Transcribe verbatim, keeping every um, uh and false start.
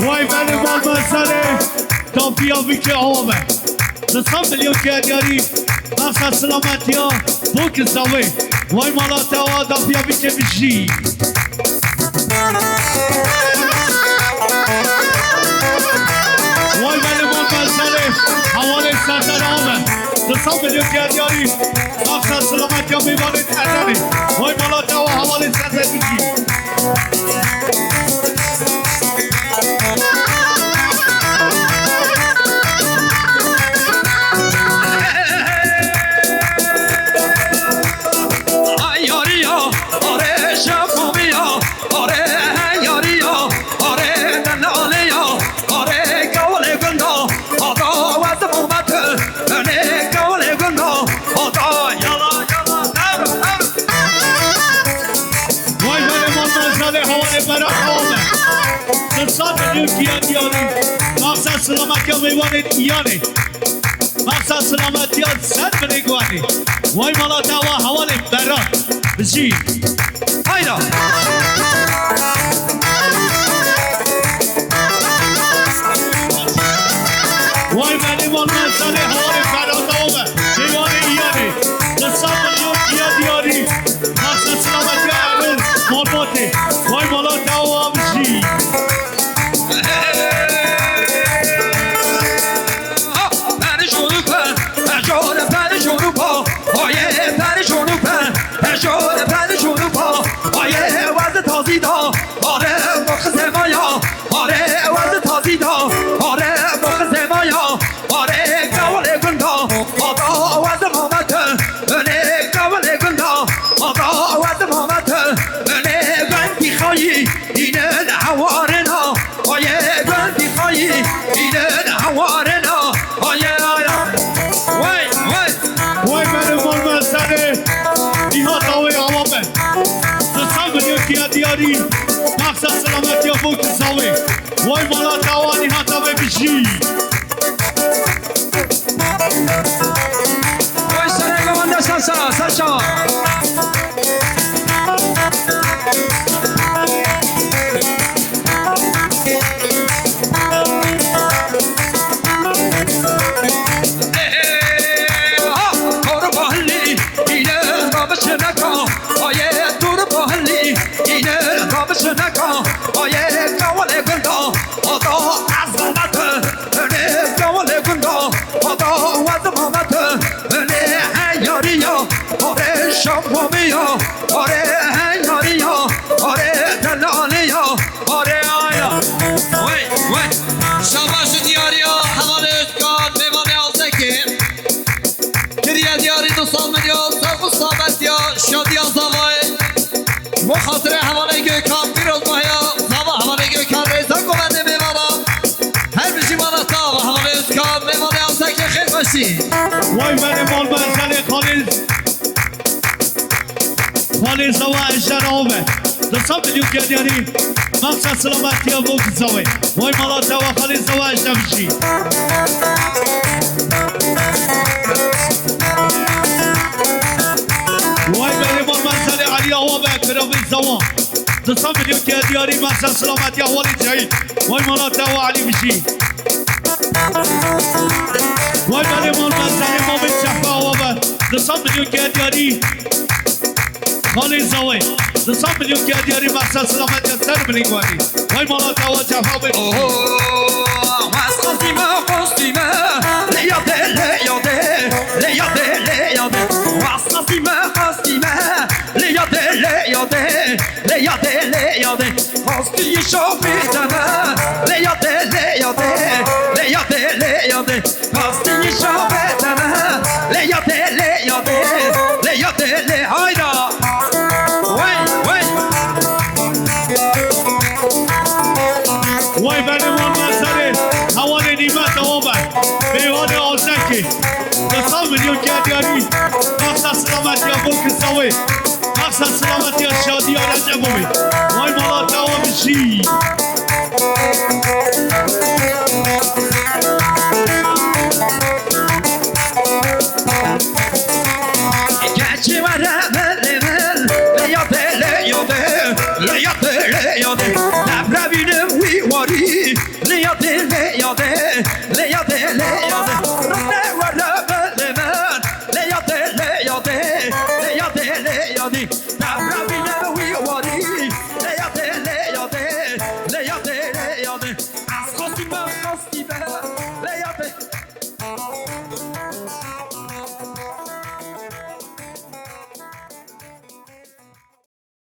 Vay benim olmazları, tapiya bir şey olmaz. Di sed milyon ke diyarî, masa silametiya bo ki zavê. Vay mala te wa dafiya bike bijî. Vay benim olmazları, havalê Serdar abi. Di sed milyon ke diyarî, masa silametiya mêvanê Erdenê. Vay mala te wa havalê Serdar bijî. Ay yariya, are şefamiya, are yariya, are delaleya, are kawlê gunda, ada wez muhabbet, öne kawlê gunda, ada yala yala, ev, ev. Vay vay aman, mezralê havalê bera hawale. Di sed milyon kiya diyarî. Maqsed silametiya mêvanê diyanê. Maqsed silametiya ser binê guanê. Vay mala te wa havalê bera. Bijî. Hayda. Vay benim olmazları havalê bera da o be. Mêvanê iyanê. Di sed milyon kiya diyarî. Maqsed silametiya Erol Malbatê. Vay mala te wa bijî. Perişan û pe, ejor perişan û pa, ayê perişan û pe, ejor perişan û pa, ayê wez tazî da, are bo xizemaya, are wez tazî da, are bo xizemaya, are kawlê gunda, ada wez mamete, öne kawlê gunda, ada wez mamete, öne ben dixayî, îne hewarina, ayê ben dixayî, îne hewarina, ayê, ayê. Vay, vay. Vay benim olmazları. Nihat abi awa be. Di sed milyon kiya diyarî. Maqsed silametiya bo ki zavê. Vay mala te wa Nihat abi bijî. Vay sere govende sasa, sasa. Dur bahli, ine babşineka, aye dur bahli, ine babşineka, aye kawale gunda, ada azamete, öne kawale gunda, ada azamete, öne heyariya, are şamamiya, are heyariya, are delaliya, are aya. Vay, vay. Şabaş diyariya, hevalê Özkan, mêvanê Azekê. Kiriye diyarî du sed milyon, sağ û selamet ya, şadiya zavayê. Bo xatirê hevalê Gökhan, pîrozbahiya, zava hevalê Gökhan, rêza govendê mêvana. Her bijî mala te ava hevalê Özkan, mêvanê Azekê xêr weşî. Vay benim olmazları Halil. Xalê Zewa Ejder ave. Di sed milyon kiya diyarî. Maqsed silametiya bo ki zawê. Vay mala te wa Xalê Zewa Ejder bijî. Vay berê mal mezalê Elî awa be, kiravê Zewa. Di sed milyon kiya diyarî. Maqsed silametiya Xalê Cehî. Vay mala te wa Elî bijî. Vay berê mal mezalê Mamê Çehpa awa be. Di sed milyon kiya diyarî. Xalê Zawê. Di sed milyon kiya diyarî, maqsed silamet ya ser milî guherî. Vay mala te wa cefa bê. Oho, wes qasîme, qasîme, lê yadê, lê yadê, lê yadê, lê yadê. Wes qasîme, qasîme, lê yadê, lê yadê, lê yadê, lê yadê. Qastî şafî deme, lê yadê, lê yadê, lê yadê, lê yadê. Qastî şafî deme, lê yadê, lê yadê, lê yadê, lê hayda. Wey, wey. Wey benim olmazları, havalê nîmet awa be. Mêvanê Azekê. Di sed milyon kiya diyarî. Maqsed silamet ya bo ki zawê. Maqsed silamet ya şadiya Recebovê. Çî. Keçi were vere ver, leya de, leya de, leya de, leya de.